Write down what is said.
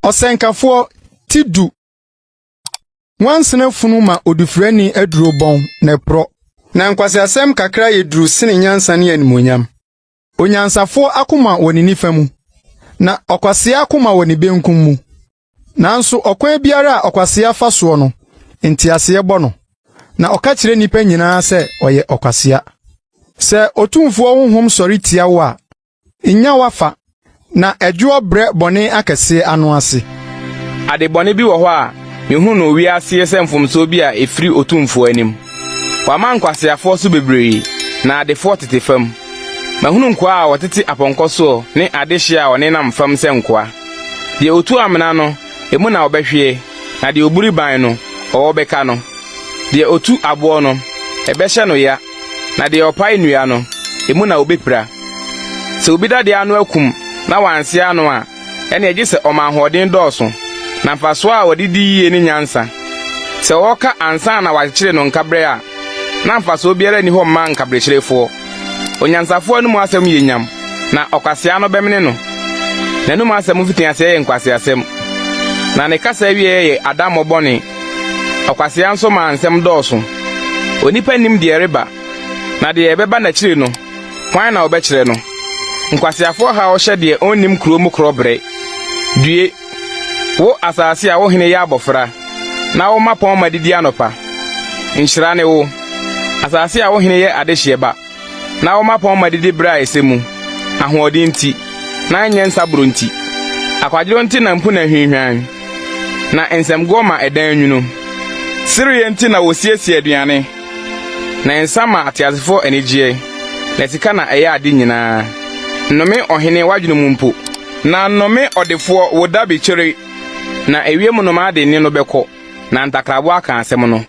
Ɔsɛnkafoɔ ti du. Nwansena funu ma odufrani aduro bɔn na ɛporɔ, na nkwaseasɛm kakra yɛ duru sene nyansa ne animuonyam. Onyansafoɔ akoma wɔ ne nifa mu, na ɔkwasea akoma wɔ ne benkum mu. Nanso ɔkwan biara a ɔkwasea fa soɔ no, nteaseɛ bɔ no, na ɔka kyerɛ nnipa nyinaa sɛ ɔyɛ ɔkwasea. Sɛ otumfoɔ honhom sɔre tia wo a, nnya w'afa, na ɛdwoɔ brɛ bɔne akɛseɛ ano ase. Ade bɔne bi wɔ hɔ a mihuu no wiase sɛ mfomsoɔ bi a efiri Otumfoɔ anim. Wama nkwaseafoɔ so bebree, na adefoɔ tete fam. Mahunu nkoa a wɔtete apɔnkɔ soɔ ne adehye a wɔnenam fam sɛ nkoa. Deɛ otu amena no, emu na ɔbɛhweɛ, na deɛ oburi ban no, ɔwɔ bɛka no. Deɛ otu aboɔ no, ɛbɛhyɛ no ya, na deɛ ɔpae nnua no, emu na obepira. Sɛ obi dade ano akum na wanse ano a, ɛnne gye sɛ ɔma ahoɔden dɔɔso, na mfaso a wɔde di yiye ne nyansa. Sɛ wɔka ansa na wɔakyekyere no nkaberɛ a, na mfasoɔ biara nni hɔ mma nkaberekyerefoɔ. Onyansafoɔ anom asɛm yɛ nyam, na ɔkwasea no bɛmene no. N'anom asɛm mfitiaseɛ yɛ nkwaseasɛm, na ne kasa awieeɛ yɛ adammɔ bɔne. Ɔkwasea nso ma nsɛm dɔɔso. Onipa nnim deɛ ɛreba, na deɛ ɛbɛba n'akyiri no, hwan na ɔbɛkyerɛ no? Nkwaseafoɔ haw hyɛ deɛ onnim kurow mu korɔ brɛ. Due, wo asase a wo hene yɛ abɔfra, na wo mmapɔmma didi anɔpa. Nhyira ne wo, asase a wo hene yɛ adehyeɛ ba, na wo mmapɔmma didi bere a ɛsɛ mu, ahoɔden nti, na ɛnyɛ nsaboro nti. Akwadworɔ nti na mpuna hwinhwan, na nsɛmgoɔ ma ɛdan nwunu. Sereɛ nti na wosiesie aduane, na nsa ma ateasefoɔ anigyeɛ, na sika na ɛyɛ ade nyinaa. Nnome ɔhene w'adwene mu mpo, na nnome ɔdefoɔ wo dabekyire, na ewiem nnomaa de nne no bɛkɔ, na ntakraboa aka asɛm no.